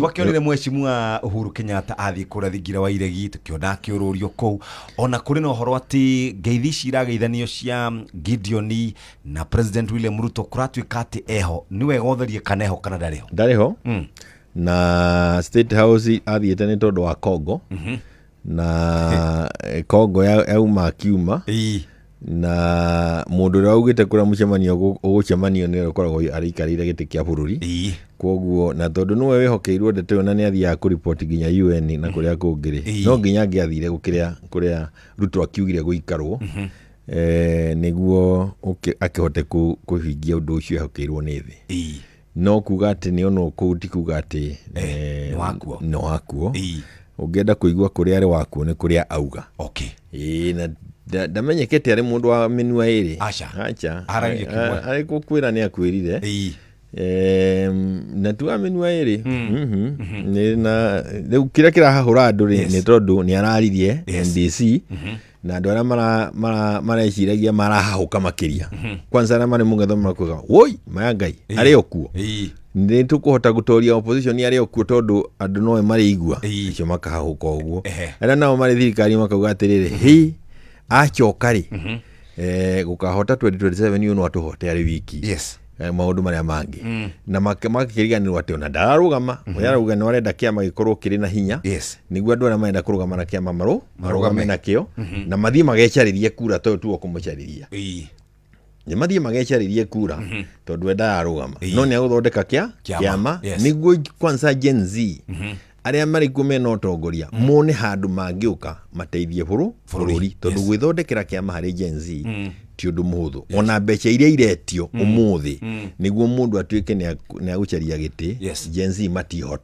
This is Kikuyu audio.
Twakĩonire mheshimiwa Uhuru Kenyatta athiĩ kũrĩa thingira wa iregi, tũkĩona akĩũrũrio kũu. Ona kũrĩ na ũhoro atĩ ngeithi ici irageithanio cia Gideon na President William Ruto kũratuĩka atĩ eho. Nĩ wega ũtherie kana eho kana ndarĩ ho. Ndarĩ ho. Na State House athiĩte nĩ tondũ wa Congo na Congo yauma akiuma. Na mũndũ ũrĩa augĩte kũrĩa mũcemanio ũgũcemanio nĩ ũkoragwo arĩikarĩire gĩtĩ kĩa bũrũri. Koguo na tondũ nĩwe wĩhokeirwo ndeto ĩyo na nĩ athiaga kũriboti nginya UN na kũrĩa kũngĩ rĩ, no nginya angĩathire gũkĩrĩa kũrĩa Ruto akiugire gũikarwo, nĩguo akĩhote kũhingia ũndũ ũcio ehokeirwo nĩ thĩ. No kuga atĩ nĩ onwo kũu ti kuga atĩ nĩ wakuo. Nĩ wakuo. Ũngĩenda kũigua kũrĩa arĩ wakuo nĩ kũrĩa auga. Ĩĩ, na ndamenyekete arĩ mũndũ wa mĩnua ĩrĩ. Aca. Aca. Aragia kĩmwe. Arĩ gũkwĩra nĩ akwĩrire. Na tu wa mĩnua ĩrĩ. Nĩ na rĩu kĩrĩa kĩrahahũra andũ rĩ, nĩ tondũ nĩ araririe NDC na andũ arĩa mareciragia marahahũka makĩria. Kwanza arĩa marĩ mũng'etho makuga woi maya Ngai arĩ o kuo. Nĩ tũkũhota gũtoria opposition arĩ o kuo tondũ andũ nowe marĩigua. Acio makahahũka ũguo. Arĩa nao marĩ thirikari makauga atĩrĩrĩ, hĩ acoka rĩ, gũkahota 2027 ũyũ no atũhote arĩ wiki. Maũndũ marĩa mangĩ na makĩriganĩrwo atĩ ona ndararũgama, ũrĩa arauga nĩ arenda kĩama gĩkorwo kĩrĩ na hinya nĩguo andũ arĩa marenda kũrũgama na kĩama marũgame nakĩo na mathiĩ magecarĩrie kura tondũ tuo kũmũcarĩria. Nĩ mathiĩ magecarĩrie kura tondũ we ndararũgama no nĩ agũthondeka Kĩama. Kĩama nĩguo kwanza Gen Z arĩa marĩ kuo mena ũtongoria mone handũ mangĩũka mateithie bũrũri tondũ gwĩthondekera kĩama harĩ Gen Z ti ũndũ mũhũthũ, ona mbeca iria iretio ũmũthĩ nĩguo mũndũ atuĩke nĩ agũcaria gĩtĩ, Gen Z matihota.